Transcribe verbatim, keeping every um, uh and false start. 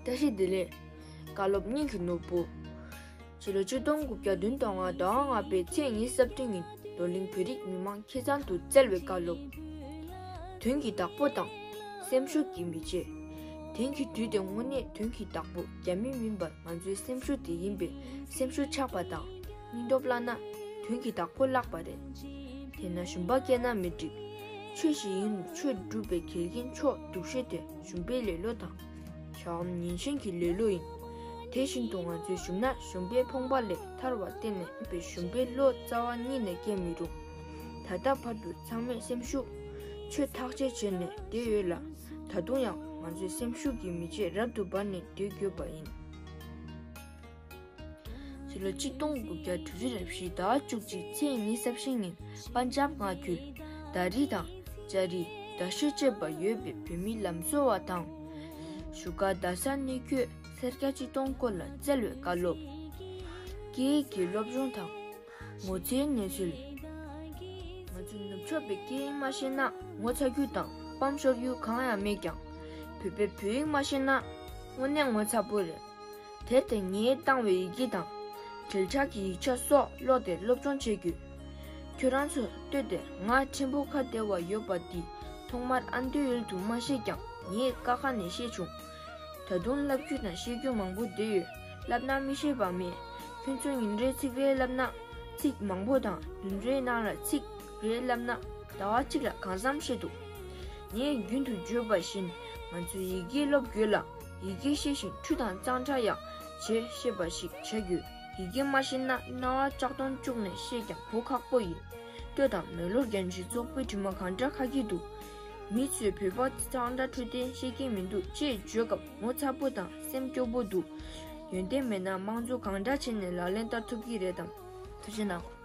བཀྲ་ཤིས་བདེ་ལེགས། བཀའ་སློབ་སྙིང་གི་ནོར་བུ། ཕྱི་ལོ་ཆིག་སྟོང་དགུ་བརྒྱ་བདུན་དང་ལྔ་ཟླ་བ་ལྔ་པའི་ཚེས་ཉི་ཤུ་རྩ་བདུན་ཉིན་རྡོར་གླིང་བོད་རིགས་མི་མང་ཁྱེད་ཚང་དུ་བསྩལ་བའི་བཀའ་སློབ། དོན་གྱི་བདག་པོ་དང་། སེམས་ཤུགས་ཀྱི་མེ་ལྕེ། དེང་གི་དུས་དེ་དངོས་གནས་དོན་གྱི་བདག་པོ་རྒྱ་མི་མིན་པར་ང་ཚོའི་སེམས་ཤུགས་དེ་ཡིན་པས། སེམས་ཤུགས་ཆག་པ་དང་། སྙིང་སྟོབས་བརླག་ན་དོན་གྱི་བདག་པོ་བརླག་པ་རེད། དེས་ན་ཞུམ་པ་སྐྱེས་ན་མི་འགྲིག། ཆོས་ཤིག་ཡིན་རུང་ཆོས་སྒྲུབ་པའི་གལ་རྐྱེན་ཕྱོགས་སྡུག་ཤོས་དེ་ཞུམ་པའི་ལེ་ལོ་དང་། བྱ་བ་ཉིན་བཞིན་གྱི་ལེ་ལོ་ཡིན། དེ་བཞིན་དུ་ང་ཚོས་ཞུམ་ན་ཞུམ་པའི་ཕོངས་པ་ལས་ཐར་བར་བརྟེན་ནས་པའི་ཞུམ་པའི་བློ་རྩ་བ་ཉིད་ནས་སྐྱེ་མི་རུང་། ད་ལྟ་བར་དུ་ཚང་མས་སེམས་ཤུགས་ཆོས་ཐག་བཅད་བྱས་ནས་བསྡད་ཡོད་ལ། ད་དུང་ཡང་ང་ཚོས་སེམས་ཤུགས་ཀྱི་མེ་ལྕེ་རབ་ཏུ་འབར་ནས་སྡོད་དགོས་པ་ཡིན། ཕྱི་ལོ་ཆིག་སྟོང་དགུ་བརྒྱ་དྲུག་ཅུ་རེ་བཞི་ཟླ་བ་བཅུ་གཅིག་ཚེས་ཉི་ཤུ་རྩ་བཞི་ཉིན་པན་ཇབ་མངའ་ཁུལ་དྷ་རི་དང་ལྕགས་རི་དྷ་ཤོད་བཅས་པ་ཡོད་པའི་བོད་མི་ལམ་བཟོ་བ་དང་། བཞུགས་སྒར་རྡ་ས་གནས་བསྐོས་སེར་སྐྱ་སྤྱི་གཏོང་སྐོར་ལ་བསྩལ་བའི་བཀའ་སློབ། སྐད་ཡིག་གི་སློབ་སྦྱོང་དང་། ངོ་ཚའི་གནས་ཚུལ། ང་ཚོས་ནུབ་ཕྱོགས་པའི་སྐད་ཡིག་མ་ཤེས་ན་ངོ་ཚ་རྒྱུ་དང་སྤམ་ཤོར་རྒྱུ་གང་ཡང་མེད་ཀྱང་། བོད་པས་བོད་ཡིག་མ་ཤེས་ན་དངོས་གནས་ངོ་ཚ་པོ་རེད། དེར་བརྟེན་ངས་བཏང་བའི་ཡི་གེ་དང་། འབྲེལ་ཆགས་ཀྱི་ཡིག་ཆ་སོགས་ཀློག་སྟེ་སློབ་སྦྱོང་བྱེད་དགོས། ཁྱོད་རང་ཚོས་ལྟོས་ཏེ་ང་ཕྲན་བུ་ཁ་བདེ་བ་ཡོད་པ་འདི་ཐོག་མར་ཨ་མདོའི་ཡུལ་དུ་མ་ཤེས་ཀྱང་ངས་ཀ་ཁ་ནས་ཤེས་བྱུང་། ད་དུང་ལབ་རྒྱུ་དང་བཤད་རྒྱུ་མང་པོ་བསྡད་ཡོད། ལབ་ན་མི་ཤེས་པ་མེད། ཁྱོད་ཚོས་ཉིན་རེའི་ཚིག་རེ་ལབ་ན་ཚིག་མང་པོ་དང་། བདུན་རེའི་ནང་ལ་ཚིག་རེ་ལབ་ན་ཟླ་བ་གཅིག་ལ་གང་འཚམ་ཤེས་འདུག། ངས་རྒྱུན་དུ་བརྗོད་པ་བཞིན་ང་ཚོས་ཡི་གེ་སློབ་དགོས་ལ། ཡི་གེ་ཤེས་ཤིང་ཁྲུས་དང་གཙང་སྦྲ་ཡང་བྱེད་ཤེས་པ་ཞིག་བྱ་དགོས། ཡི་གེ་མ་ཤེས་ན་རྣ་བ་ལྕགས་སྡོང་བཅུག་ནས་བཤད་ཀྱང་གོ་ཁག་པོ་ཡིན། ལྟོས་དང་། མེག་ལོར་རྒྱལ་སྤྱིའི་ཚོགས་པའི་དྲི་མ་གང་འདྲ་ཁ་སྐྱེད་འདུག། མི་ཚོས་བོད་པ་གཙང་སྦྲ་འཕྲོད་བསྟེན་ཤེས་ཀྱི་མི་འདུག་ཅེས་བརྗོད་སྐབས་ངོ་ཚ་པོ་དང་སེམས་སྐྱོ་པོ་འདུག། ཡོན་ཏན་མེད་ན་དམངས་གཙོ་གང་འདྲ་བྱས་ནས་ལག་ལེན་བསྟར་ཐུབ་ཀྱི་རེད་དམ། ཐུགས་རྗེ་གནང་།